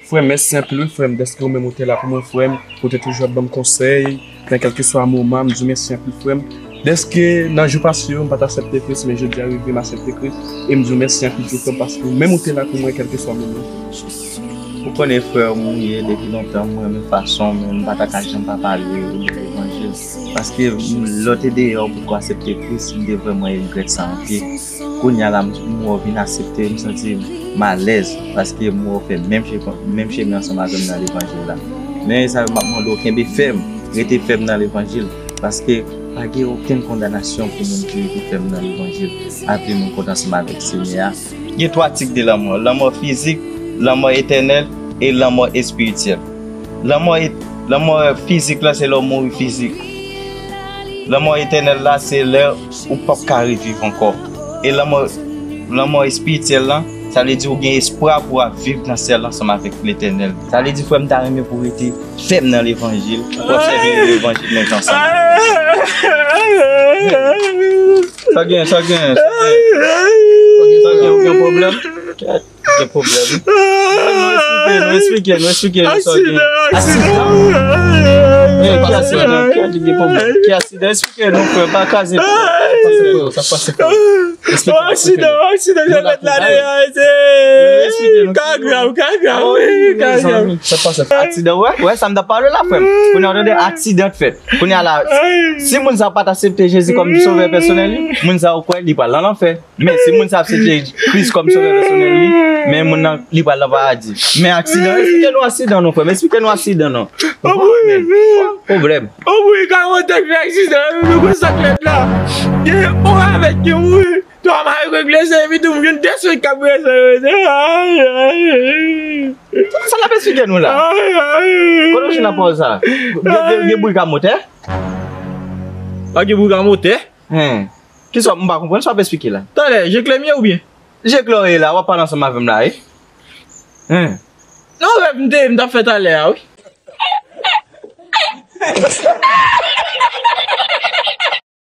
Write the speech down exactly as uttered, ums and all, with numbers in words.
Frè m, mèsi anpil wi, frè m, dèske ou menm ou te la pou mwen, frè m, ou te toujou ap ban m konsèy nan kèlkeswa moman, m di w mèsi anpil, frè m. Dèske nan jou pase yo, m pa t aksepte Kris, men jodi a rive m aksepte Kris, e m di w mèsi anpil tou, frè m, paske ou menm ou te la pou mwen kèlkeswa moman. Ou konnen frè m ou ye depi lontan, m renmen fason w, men m pa ta ka janm pa pale ou de levanjil. Paske lè w te deyò, ou potko aksepte Kris, m te vrèman regrèt sa anpil. Kounye a la, m, m wè w vin aksepte, m santi m alèz, paske m wè w fè menm che-, menm chemen ansanm avè m nan levanjil la. Men sa yo, m ap mande w kenbe fèm, rete fèm nan levanjil, paske pa gen okenn kondanasyon pou moun ki rete fèm nan levanjil, ap viv yon kote ansanm avèk Senyè a. Gen twa tip de lanmò, lanmò fizik, lanmò etènèl e lanmò espirityèl. Lanmò, lanmò fizik la, se lè w mouri fizik. Lanmò etènèl la, se lè ou p ap ka reviv ankò. E lanmò, lanmò espirityèl lan, sa vle di ou gen espwa pou w ap viv nan syèl ansanm avèk Letènèl. Sa vle di, frè m, ta renmen pou w rete fèm nan levanjil, pou w ap sèvi levanjil menm jan ansanm. Sa gen, sa gen, sa gen. Sa gen, ou gen pwoblèm? Gen pwoblèm. Nou esplike, nou esplike, nou esplike nou sa gen. Aksidan, aksidan. Aksidan. Eh, ki aksidan? Ki, ki gen pwoblèm? Ki aksidan? Esplike nou, frè, pa kraze. Sa pase, frè, sa pase, frè. Esplike nou, aksidan, aksidan, sa fèt la deyò, se ka grav, ka grav, wi, ka grav. Sa pase, frè. Aksidan, wè, wè, sa m t ap pale la, frè m. Kounye a, w tande, aksidan t fèt. Kounye a la, si moun sa pa t aksepte Jezi kòm sovè pèsonèl li, moun sa ou kwè li pral nan lanfè. Men si moun sa aksepte Kris kòm sovè pèsonèl li, men moun nan, li pral nan paradi. Men aksidan, esplike nou aksidan non, frè m. Esplike nou aksidan non. Pwoblèm. Pwoblèm. Ou mouri ka monte fè aksidan, nou konn sa k fèt la. Gen yon avèk ki mouri. Twa mari regle se epi tou moun gen de sou k ap rete. Sa, sa l ap esplike nou la? Kote w jwenn nan pawòl sa? Gen, gen, gen bri ka motè? Pa gen bri ka motè? Hen. Kisa, m pa konprann sa w ap esplike la. Talè, je klè m ye oubyen? Je klè w ye la, w ap pale ansanm avè m la, wi. Hen. Non, rèv m te, m t ap fè talè a, wi.